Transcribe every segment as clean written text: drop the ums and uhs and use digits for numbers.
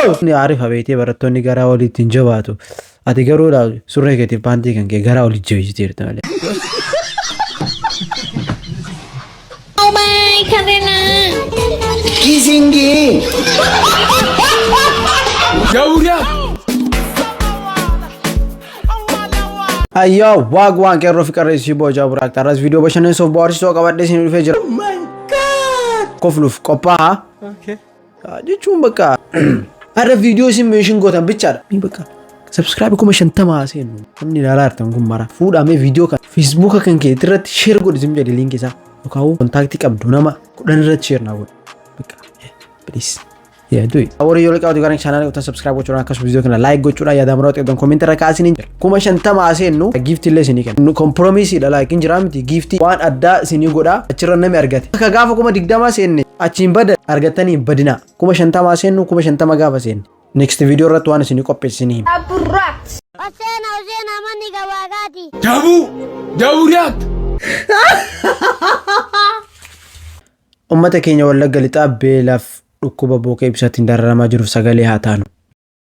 Inni Aarifa beektee barattoonni garaa walitti hin jabaatu. Ati garuu laal surree keetiif paantii kan kee garaa walitti jabeessiteerta malee. Oh my Karena. Kissing. Ayyaa waag waan qeerroo fi qarreessii boojaa buraaqta. Arras viidiyoo bashannansiisuuf bohaarsisoo qabadhee isin dhufee jira. Kofluuf qophaa'a. Jechuun bakka har'a viidiyoo isin meeshin gootan bichaadha. Ni bakka subscribe 50,000 haaseennu. Namni ilaalaa jirtan kun mara. Fuudhamee viidiyoo kana Facebooka kan kee irratti share godhi isin jedhe liinkii isaa. Yookaan kontaaktii qabdu nama 10 irratti share naa godhi. Bakka please. Yeah, do it. Warri yoo qabatu gara channel kutan subscribe gochuudhaan akkasumas viidiyoo kana like gochuudhaan yaada muroo qabdan comment irra kaasanii jira. 50,000 haaseennu gift illee isinii kenna. Compromise dha like hin jiraa miti gift waan addaa isinii godha achirra namni argate. Akka gaafa 20,000 seenne achiin bada argattanii hin badinaa. 50,000 seennu 50,000 gaafa seenne. Next video irratti waan isinii qopheessinii hima. Osena Osena manni gabaagaati. Uummata keenya Wallagga lixaa beelaaf dhukkuba bookee ibsaatiin dararamaa jiruuf sagalee haa taanu.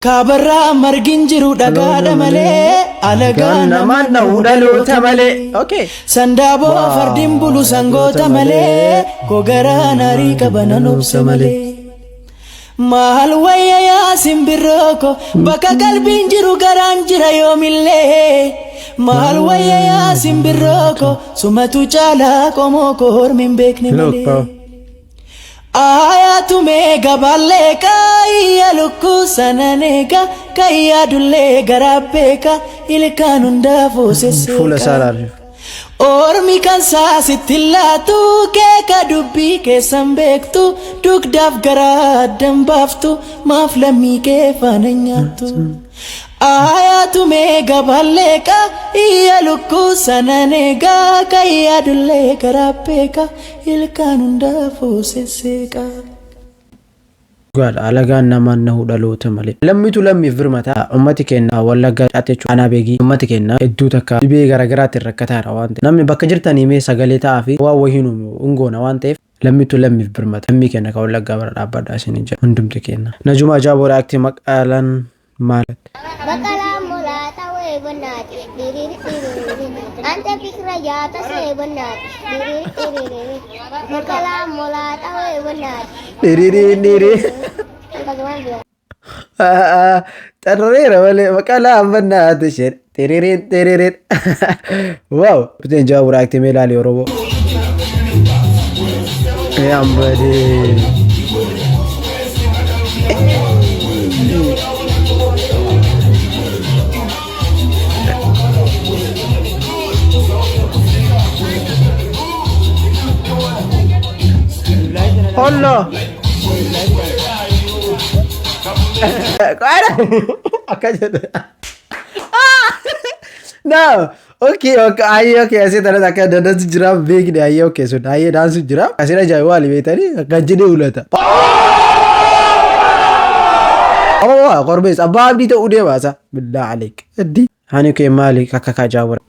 Kaabarraa margin jiru dhagaadha malee alagaa Namaan na'uu dhaloota malee. Okay. Sandaaboo Waa, fardiin bulu sangoota malee kogaraan arii qaba nan obse malee. Maal wayya yaa simbirroo ko bakka qalbiin jiru garaan jira yoomillee. Maal wayya yaa simbirroo ko sumatu caalaa qomoo ko hormi hin beekne Look, bro. malee. Ayaatume gaballee kaayya lukkuu sananeega kayyaa dullee garaa beeka ilkaan hundaafuu Fuula isaa sesseeqa. ilaalu. Ormi kan saasitti laatu keeka dubbii keessan beektu dugdaaf garaa addan baaftu maaf lammii kee faana nyaattu. Ayaatume gaballee kaayya lukkuu sananeega kayyaa dullee garaa beeka ilkaan hundaafuu sesseeqa. Dhugaadha. Alagaan namaan nahuu dhaloota malee. Lammitu lammiif birmata. Uummati keenya Wallagga caate jechuudha. Aanaa beekii. Uummati keenya hedduu takka dhibee garaagaraatiin rakkataadha waan ta'eef. Namni bakka jirtanii mee sagalee ta'aa fi waan wayii nu hin goona waan ta'eef lammitu lammiif birmata. Lammii keenya kan Wallaggaa bira dhaabbadha isin jedha. Hundumti keenya. Najuma Ajaaboo React maqaalaan maal? Baqalaa mulaata wee bonnaati. Diriiri diriiri. Ante fikra jaata see bonnaati. Diriiri diriiri. Baqalaa mulaata wee bonnaati. Dhiriiriin dhiirii. Xarreera malee maqaalaa ammannaati isheen. Xiriiriin xiriiriin. Waaw. Biteen jawaab React mee ilaali Oromoo. Ambadee. Holla. Akka jedhu. No. Okay, okay, ayyee, okay, asii tanatti akka dandansu jira beekne ayyee, okay, sun ayyee daansu jira. Asiin ajaa'iba waali beektanii akka jedhee ulata. Ababa korbees abbaa abdii ta'uu deema isa. Billaa aleek. Addi. Hani kee maali akka kajaawura.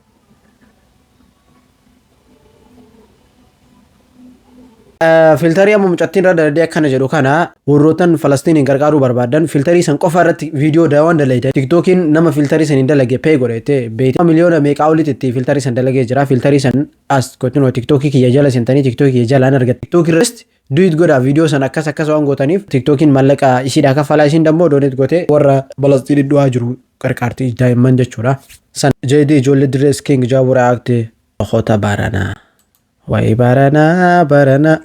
Filtarii amma mucattiin irra daladee akkana jedhu kana warrootan Falastiiniin gargaaruu barbaadan filtarii san qofa irratti viidiyoo waan dalaydan tiktookiin nama filtarii san hin dalage pay godhete beekte miliyoona meeqaa olitti itti filtarii san dalagee jira filtarii san as gochuun tiktookii kiyya jala seentanii tiktookii kiyya jalaan argatte tiktookii irratti duit godha viidiyoo san akkas akkas waan gootaniif tiktookiin mallaqa isiidhaa kaffalaa isiin dammoo dooneet gootee warra Falastiiniin du'aa jiru qarqaartii daa'imman jechuudha. San JD ijoollee dirree King Jaabura Aakti Okoota Baranaa. Wayi baranaa baranaa.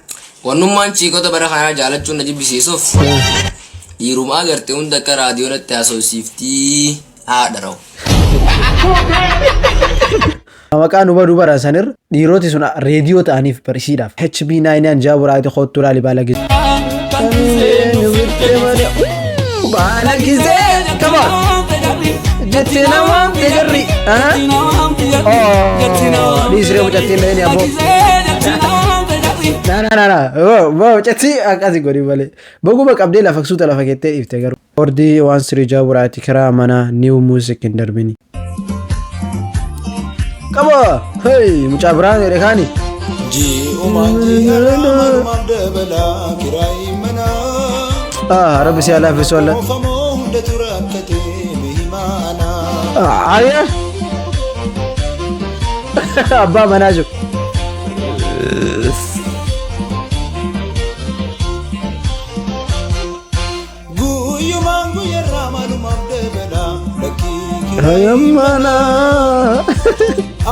Wannummaan chiikota bara kanaa jaalachuun na jibbisiisuuf dhiirumaa agarte hunda akka raadiyoonatti haasofsiiftii haadha rawu. Maqaa nu baduu bara sanirra dhiiroti sun reediyoo ta'aniif barsiidhaaf. HB99 Jaabura Aakti kottu laali baala gisee. Baala gisee. Come on. Jettee namaan tejarri. Oh, dhiisree mucattiin dhahini abboo. Na na na na. Wow, mucattii akkasii godhi malee. Baguma qabdee lafa suuta lafa keettee dhiifte garuu. Ordii waan sirii jaaburaati kiraa mana new music hin darbini. Qaba! Hey, mucaa biraan jedhe kaani. Ah, rabbi si haa laaffisu Allah. Ayya. Abbaa manaa jiru. Guyyumaan guyyarraa maalumaaf dabala lakkii Ayyammana.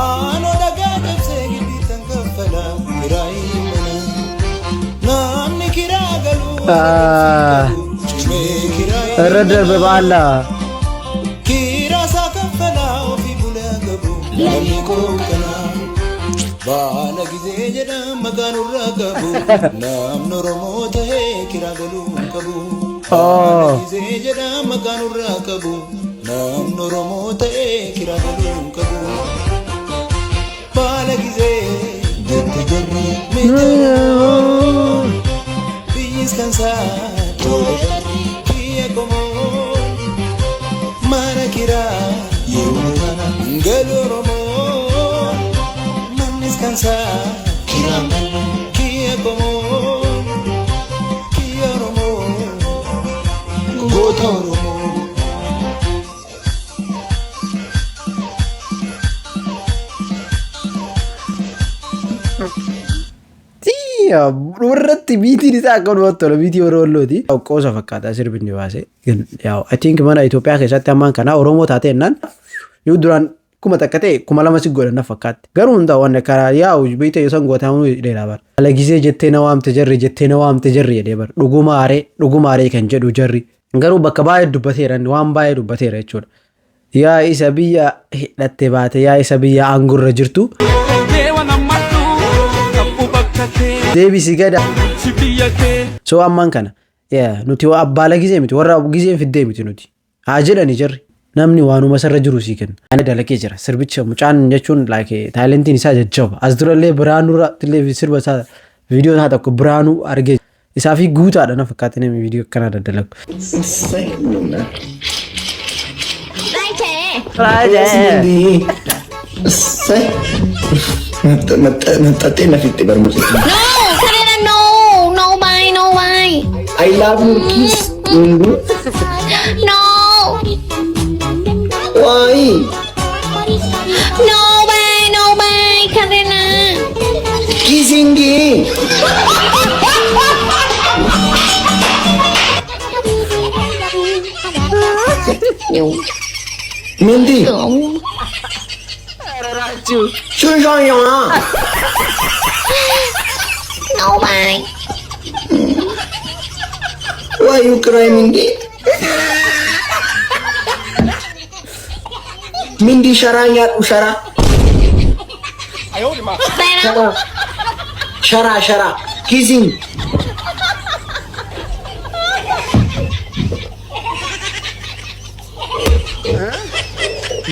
Aanoo dhagaa cabsee giddiittan kaffala kiraayii mana. Namni kiraa galuu cimee kiraayii Irra darbe baala. Kiraa isaa kaffalaa ofii bulaa qabu namni koo kana. Baala gizee jedhan maqaan irraa qabu namni Oromoo tahee kiraa galuu hin qabu. Baala gizee jedhan maqaan irraa qabu namni Oromoo tahee kiraa galuu hin qabu. Baala gizee jette jarri miti biyyis kan isaa tole kiyya qomoo mana kiraa yeroo kana galu Oromoo mannis kan isaa kiraan kiyya qomoo kiyya Oromoo goota Oromoo. Dhumarratti beatiin isaa akka namatti tola, beatii warra Wallooti. Qoosa fakkaata sirbi inni baase. I think mana Itoophiyaa keessatti ammaan kana Oromoo taate jennaan yoo duraan 1000 ta'e 2000 si godhan na fakkaatti. Garuu hundaa waan karaa yaa'u beekta yoo san gootamuu dheeraa bara. Ala gizee jettee na waamte jarri, jettee na waamte jarri jedhee bara. Dhuguma aaree, dhuguma aaree kan jedhu jarri. Garuu bakka baay'ee dubbateera, inni waan baay'ee dubbateera jechuudha. Yaa isa biyya hidhatte baate, yaa isa biyya aangorra jirtu. Deebisi gada. So ammaan kana nuti abbaala gizee miti, warra gizeen fiddee miti nuti. Haa jedhani jarri. Namni waanuma sarra jiru sii kenna. Ani dalagee jira. Sirbicha mucaan jechuun like talentiin isaa jajjaba. As durallee Biraanuu illee sirba isaa, viidiyoo isaa tokko Biraanuu argee isaa fi guutaadha na fakkaate namni viidiyoo akkanaa daddalagu. Mindy. Say. Maxxaxee na fixxe barumsa. No, Karina, no, no, bye, no, bye. I love your kiss. Mindy. No, Why? no, bye, no, bye, Karina. Kissing. Mindy. Shun. No, bye. Why you cry, Mindy? Mindy, sharaa nyaadhu, sharaa. Sharaa. Sharaa, sharaa. Kissing.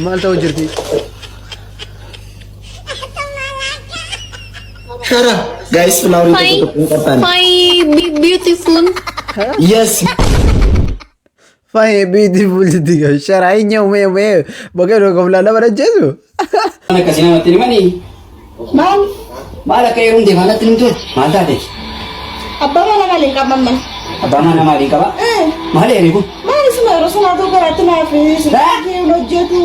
Maal ta'u jirti? Sharaa. Guys, flower Fine, tokko tokko hin qabtaan. Fine, be beautiful. Yes. Fine, beautiful jetti sharaa hin nyaa'u mee mee bakka yeroo koflaa nama ajjeesu. Akkasii namatti himanii. Maal? Maal akka yeroo hundeef natti himtu? Maal taate? Abbaa mana maaliin qaban mana? Abbaa mana maalii qaba? Maal eeri kun? Maal isuma yeroo sanaatu garaatti naaf silkii kee hin hojjetu.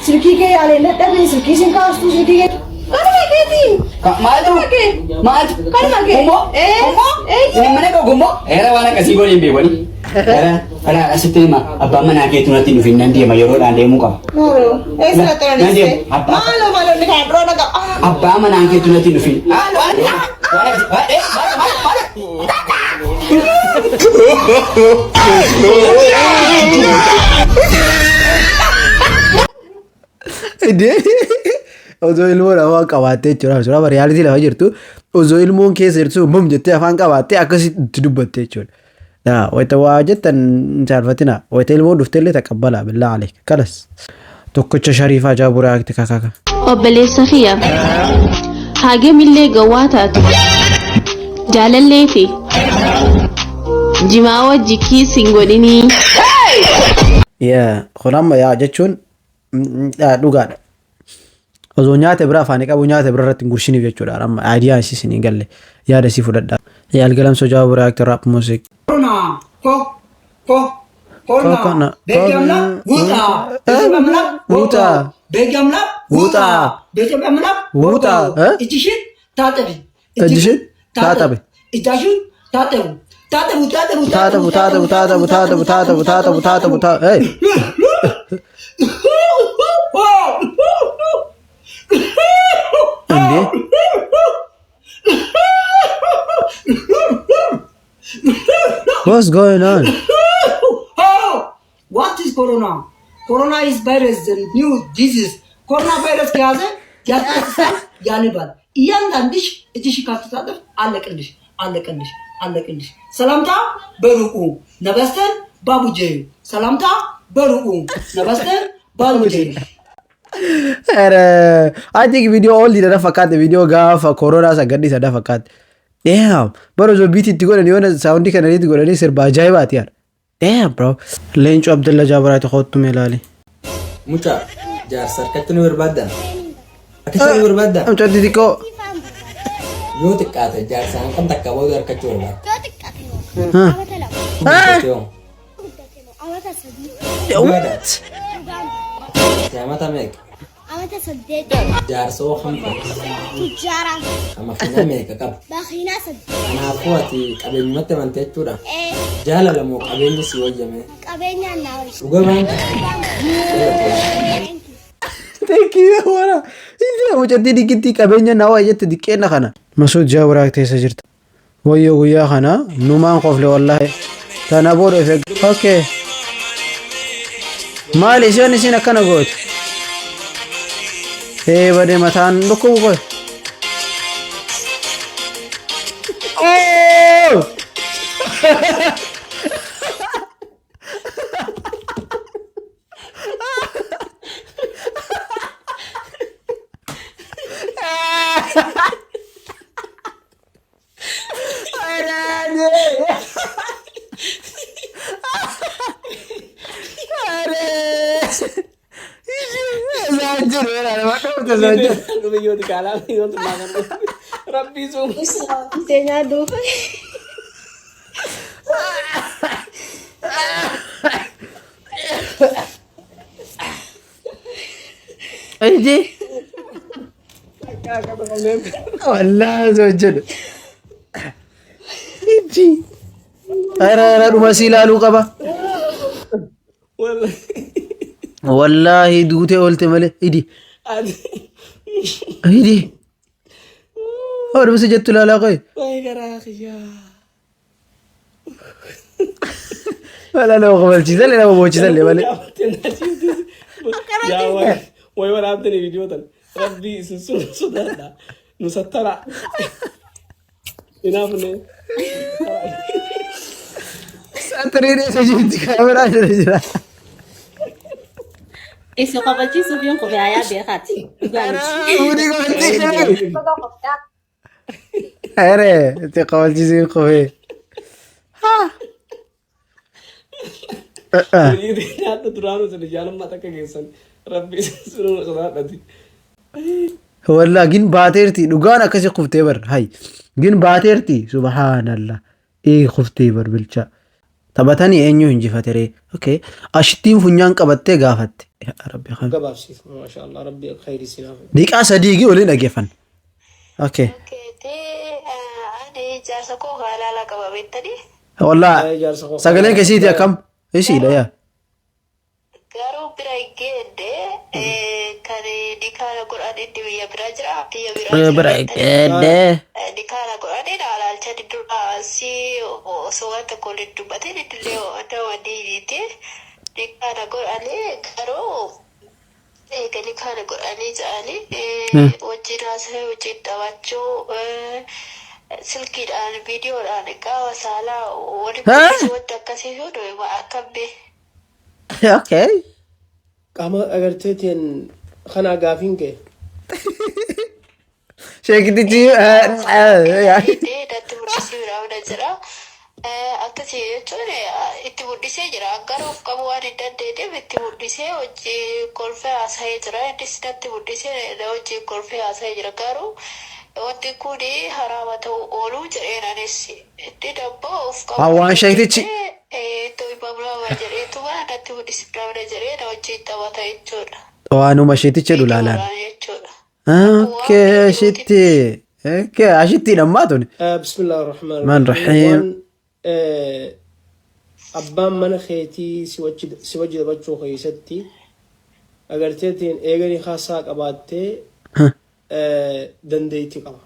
Silkii kee yaalee dadhabee, silkii sin kaastu, silkii kee. Kanuma keetii. Maaltu? Kee. Maaltu? Kanuma kee. Gummoo? Ee. Gummoo? Ee. Mana koo gummoo? Eera waan akkasii godhe hin beekani. Eera kana asitti hima, abbaan manaa keetu natti hin dhufin, nan deema, yeroodhaan deemuu qaba. Maaloo. Eessa natti Nan ooliste? deema. Abbaa Maaloo, maaloo, inni kana dura dhaqa. Abbaa manaa keetu natti hin dhufin. Waan akkasii maal maal maal maal? Idee osoo ilmoon afaan qabaattee jechuudha. Suuraa reality lafa jirtu osoo ilmoon keessa jirtu bum jettee afaan qabaattee akkasitti dubbatte jechuudha. Naa wayita waa jettan hin saalfatina. Wayita ilmoon dhuftee illee taqabbalaa billaa aleek. Kalas. Tokkicha Shariifaa Jaaburaa akti kakaka. Obboleessa kiyya, hagamillee gowwaa taatu, jaalallee fi jimaa wajji kiss hin godhinii. Yaa kun amma yaa jechuun dhugaadha. Osoo nyaata bira afaanii qabu nyaata bira irratti hin gurshiniif jechuudha. Amma idea isii isin hin galle, yaada isii fudhadha. Yaal galamsoo Jaaburaa akti rap music. Ko ko. Coconut. በሕግ አምላክ ውጣ! በኢትዮጵያ አምላክ ውጣ! በሕግ አምላክ ውጣ! በኢትዮጵያ አምላክ ውጣ! እ? እጅሽን ታጠቢ፣ እጅሽን ታጠቢ፣ እጃሽን ታጠቡ፣ ታጠቡ፣ ታጠቡ፣ ታጠቡ ታጠቡ ታጠቡ ታጠቡ ታጠቡ ታጠቡ ታጠቡ ታጠቡ። አይ እንዴ what's going on? What is corona? Corona is virus, new disease። ኮሮና ቫይረስ ከያዘ ያስነጥሳል፣ ያንባል። እያንዳንድሽ እጅሽ ካልተታጠብ አለቅልሽ፣ አለቅልሽ፣ አለቅልሽ። ሰላምታ በሩቁ ነበስተን ባቡጄ፣ ሰላምታ በሩቁ ነበስተን ባቡጄ። ኧረ I think video old dha fakkaate, video gaafa koronaa san gadhiisa dha fakkaate. Damn, bara osoo beat itti godhanii yoona sound kana itti godhanii sirba ajaa'ibaati yaadha. Damn bro. Leencoo Abdalla Jaabaraati kottu mee ilaali. Mucaa jaarsa harkatti ni barbaadda? Harkatti ni barbaadda? Mucaa xixiqqoo. Yoo xiqqaate jaarsa hanqam takka booda harkachuu barbaadda? Yoo xiqqaate amata 2. Guddate hoo? Guddate moo amata 3. Dhugaadha? Dhugaan. Amata meeqa? Amata 8. Jaarsa hoo kam qaba? Tujjaara. Makiinaa meeqa qaba? Makiinaa 3. Kanaafuu ati qabeenyumatti amante jechuudha? Ee. Jaalala moo qabeenyi si wayyame? Qabeenyaan naa wayya. Dhuga baanta? Thank you. Thank you wara. Mucattii diqqitti qabeenya naa wayya jette diqqeenna kana. Masuud Jaabaraat keessa jirta. Wayyoo guyyaa kana numaan qofle wallahi. Tana booda of eeg. Okay. Maali isheen isiin akkana gootu? Ee badee mataan dhukkubu qoy. Oh! እንጂ wallaahi osoo jedhu እንጂ ኧረ ኧረ dhuma si ilaaluu qaba. Wallaahi duutee oolte malee idi idi dhuma si jettu ilaalaa qoy. Wala nama kofalchiisallee nama boochisallee malee. Way waraabtanii viidiyoo tan rabbii isin sun sodaadha nu sattara hinaafne. Satiriin eessa jirti kaameraa jala jira. Isin kofalchiisuuf yoon kofe hayaa beekaati. Dhugaa miti. Fuudhii kofalchiisuu. Ere itti kofalchiisuu kofee. Nyaadha duraanuu isin ijaalummaa takka keessan rabbii isin sun sodaadhati. Wallaa gin baateerti dhugaan akkasi kuftee bar hay gin baateerti subhaanallah ee kuftee bar bilcha taphatanii eenyu injifate ree okay ashittiin funyaan qabattee gaafatte yaa rabbi kan Gabaabsiisa maashaallah rabbii khayrii sinaaf. Daqiiqaa 3 gi waliin dhageeffan okay. Ani jaarsa koo halaala qaba beektanii. Wallaa sagaleen keessiiti akkam isiidha yaa. Garuu bira hin geenne kan nikaana godhan inni biyya bira jira biyya bira jira. Bira hin geenne. Nikaana godhanii na ilaalchanii dura si osoo waan tokko waliin dubbatin innillee nama diiniiti. Nikaana godhanii garuu eega nikaana godhanii jedhanii wajjin haasa'ee wajjin taphachuu silkiidhaan viidiyoodhaan qaama saalaa walitti wanti akkasii sun akkam bee. Okay. Qaama agarteetiin kanaa gaafiin ka'e. Sheekitichi. Natti mul'isee bira jira. Akkasii jechuun itti mul'isee jira. Garuu of qabuu waan hin dandeenyeef itti mul'isee hojii kolfee haasa'ee jira. Innis natti mul'isee hojii kolfee haasa'ee jira. Garuu wanti kun haraama ta'uu ooluu jedheen anis. Inni dammoo of qabuu. Hawaan sheektichi. Ittoo himamlama jedheetu natti mul'isifnamne jedhee na wajjin taphata jechuudha. Waanuma isheetichi jedhu laalaan. Jechuudha. Okay, ashitti. Okay, ashitti dhammaa tuni. Bismillah ar-Rahmaan Man Rahiim. Abbaan mana keetii si wajji taphachuu keessatti agarteetiin eeganii haasaa qabaattee dandeettii qaba.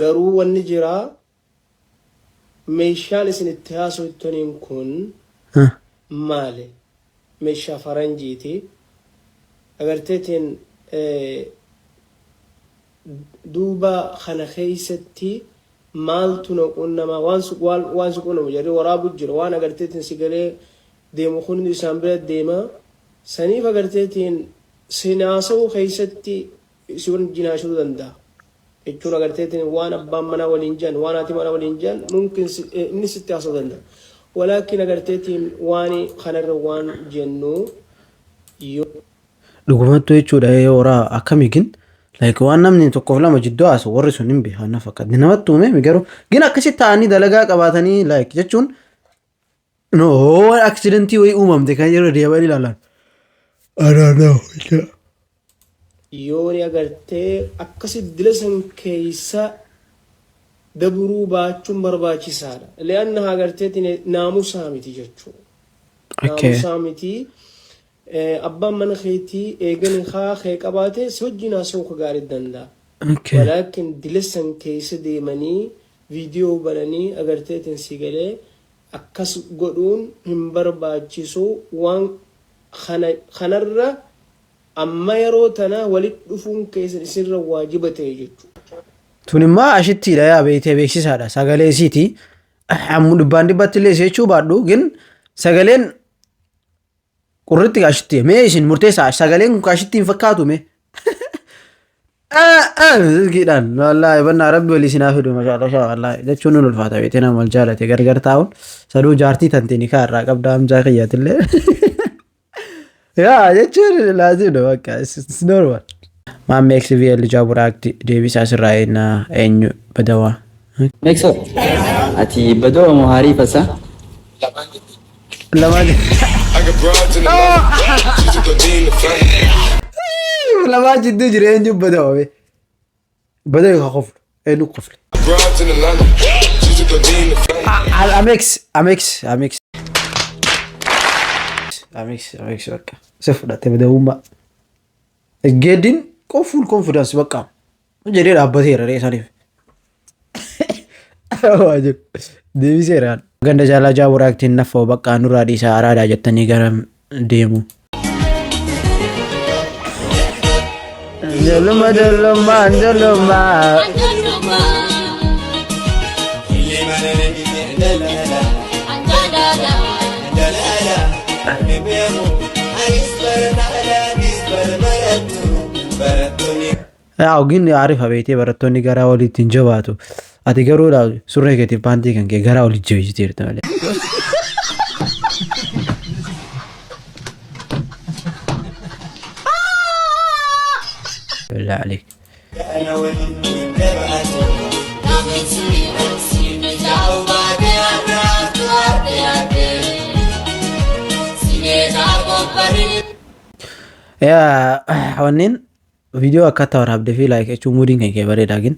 Garuu wanni jiraa meeshaan isin itti haasoftaniin kun maali? Meeshaa faranjiiti. Agarteetiin duuba kana keessatti maaltu na qunnamaa waan si qunnamu jedhee waraabu jira waan agarteetiin si galee deemu kun isaan bira deema. Saniif agarteetiin sin haasa'uu keessatti si wajjin haasa'uu danda'a. Jechuun agarteetiin waan abbaan manaa waliin jiran waan haati manaa waliin jiran mumkin inni sitti haasa'uu danda'a. Walaakin agarteetiin waan kanarra waan jennu yoo. Dhugumattuu jechuudha horaa akkamii gin like waan namni tokkoof lama jidduu haasu warri sun hin beekan na fakkaata. Namatti uume garuu gin akkasitti ta'anii dalagaa qabaatanii like jechuun no accidentii wayii uumamte kan yeroo deeman ilaalan. I don't know. Yoo ni agartee akkasi dila san keessa dabruu baachuun barbaachisaadha. Li'anna agarteetiin naamusaa miti jechuudha. Naamusaa miti. Abbaan mana keetii eeganii haa kee qabaate si wajjin haasa'uu ka gaarii danda'a. Walaakin dila san keessa deemanii viidiyoo bananii agarteetiin si galee akkas godhuun hin barbaachisu waan kanarra amma yeroo tana walitti dhufuun keessan isinirra waajiba ta'e jechuudha. Tun immoo ashittiidha yaa beektee beeksisaadha sagalee isiiti. Ammu dhibbaan dhibbatti illee jechuu baadhu gin sagaleen qurritti ashitti mee isin murteessaa sagaleen kun ashitti hin fakkaatu mee. Silkiidhaan wallaahi bannaa rabbi walii isin haa fidu mashaalla wallaahi jechuun nun ulfaata beektee nama wal jaalate gargar taa'uun saduu jaartii tantiin kaa irraa qabda hamzaa kiyyaatillee. Yaa jechuun laazimdha bakka it's normal. Maammee XVL Jaaburaakti deebisaa sirraa eenyu eenyu badawaa. Meeksoo ati badoo moo hariifasa? Lamaan lamaan jidduu jira eenyu badawaa be. Badawaa ka koflu eenyu kofle. Amex Amex Amex Amex Amex bakka si fudhate badawummaa. Geeddiin full confidence bakka jedhee dhaabbateera ree saniif. Deebiseera. Ganda jaalaa jaaburaaktiin naffa'u bakka nurraa dhiisaa araadaa jettanii gara deemu. Ijoollummaa ijoollummaa ijoollummaa. Yaa gin arifa beektee barattoonni garaa walitti hin jabaatu. Ati garuu surree keetiif paantii kan kee garaa walitti jabeessiteerta malee. Billah aleek. Yaa wanneen viidiyoo akkaataa waraabdee fi like jechuun moodiin kan kee bareedaa gin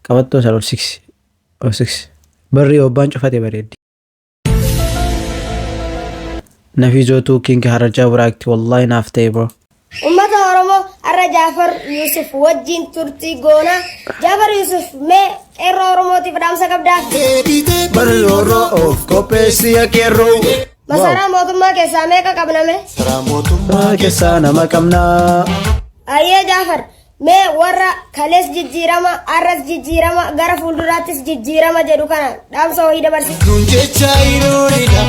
qabattoo isa ol siksi ol siksi barri obbaan cufate bareeddi. Nafiizootuu kinki harajaa biraakti wallaahi naaf ta'e bro. Uummata Oromoo har'a Jaafar Yusuf wajjin turtii goona. Jaafar Yusuf mee qeerroo Oromootiif dhaamsa qabdaa? Barri of qopheessi qeerroo. Masaraa mootummaa keessaa meeqa qabname? Masaraa mootummaa keessaa nama qabnaa. Ayyee Jaafar mee warra kalees jijjiirama har'as jijjiirama gara fuulduraattis jijjiirama jedhu kana dhaamsa wayii dabarsi. Nun jecha iroonidha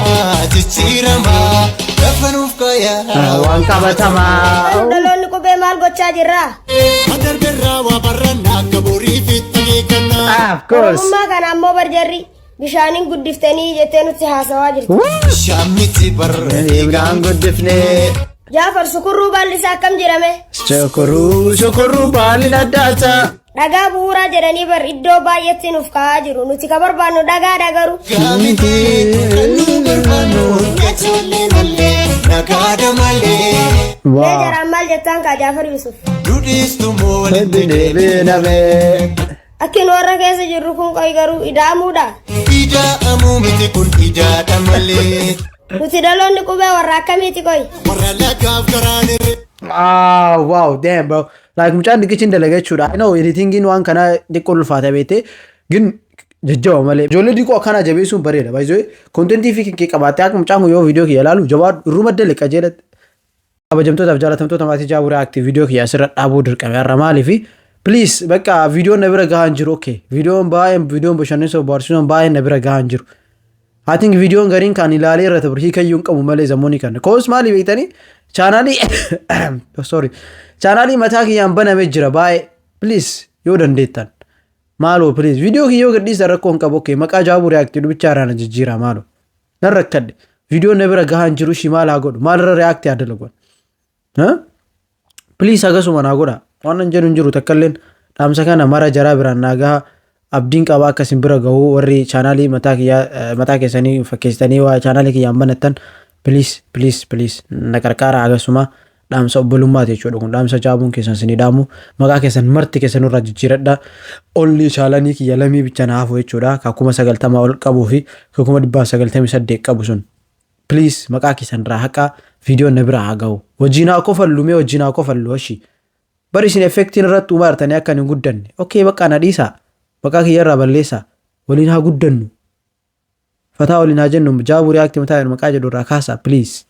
jijjiirama lafa nuuf kaayaa. Waan qabatamaa. Dhaloonni qubee maal gochaa jirraa? Darbeerraa waa barannaa akka boriif itti beekannaa. Of course. Oromummaa kana ammoo barjarri bishaaniin guddiftanii jettee nutti haasawaa jirti. Bishaan miti barra Dhiigaan guddifnee. Jaafar sukurruu baalli isaa akkam jedhame? Sokoruu sokoruu baalli addaata. Dhagaa bu'uuraa jedhanii bar iddoo baay'eetti nuuf kaa'aa jiru. Nuti ka barbaannu dhagaadha garuu. Miti kan nu barbaannu nagaa. Mee Waa. jaraan maal jettaan kaa Jaafar Yusuf? Dudhiistu moo walitti Deebiname. Akki nu warra keessa jirru kun qoy garuu ida'amuudha. Ida'amuu miti kun idaadha malee. Nuti dhaloonni qubee warra akkamiiti qoy? Warra lagaaf karaan irre. Ah, wow, damn, bro. Like, mucaan dinqichi dalaga jechuudha. I know editingiin waan kana xiqqoo ulfaata beekte. Gin jajjaba malee. Ijoollee diqoo akkanaa jabeessuun bareeda. Baay'ee contentii fi kee qabaattee akka mucaan kun yoo viidiyoo kiyya ilaalu jabaa irruma dalaga qajeelatti. Kabajamtootaaf jaalatamtoota maatii Jaabuu React, viidiyoo kiyya asirra dhaabuu dirqame har'a. Maaliifi, please, bakka viidiyoon na bira gahaa hin jiru. Okay, viidiyoon baay'een, viidiyoon bashannansiisoo bohaarsiisuun baay'een na bira gahaa hin jiru. I think viidiyoon gariin kan ilaalee irra tabir hiikayyuu hin qabu malee zamoonni kana. Koos maali beektanii, chaanaalii, sorry, chaanaalii mataa kiyyaan banamee jira baay'ee. Please, yoo dandeettan maaloo, please, viidiyoo kiyyoo gadhiisan rakkoo hin qabu. Okay, maqaa Jaabuu React dubichaa irraa na jijjiira maaloo. Nan rakkadhe, viidiyoon na bira gahaa hin jiru. Ishii maal haa godhu? Maalirra react haa dalagu? Please, akkasuma naa godha. Waan nan jedhu hin jiru takkalleen. Dhaamsa kana mara jaraa biraan naa gaha. Abdiin qaba akkasin bira gahuu. Warri chaanaalii mataa kiyyaa mataa keessanii fakkeessitanii waa chaanaalii kiyyaan banattan, please, please, please, na qarqaara. Akkasuma dhaamsa obbolummaati jechuudha kun. Dhaamsa jaabuun keessan sinii dhaamu, maqaa keessan marti keessan irraa jijjiiradha. Only channelii kiyya lamii bicha na hafu jechuudha, ka 90,000 ol qabuu fi ka 198,000 qabu sun. Please, maqaa keessan irraa haqaa, viidiyoon na bira haa gahu. Wajjin haa kofallu, mee wajjin haa kofallu. Ashi bari isin effectiin irratti uumaa jirtanii akka hin guddanne. Okay, bakka na dhiisaa, maqaa kiyya irraa balleessaa, waliin haa guddannu, fataa waliin haa jennu. Jaabuu React mataa maqaa jedhu irraa kaasaa, please.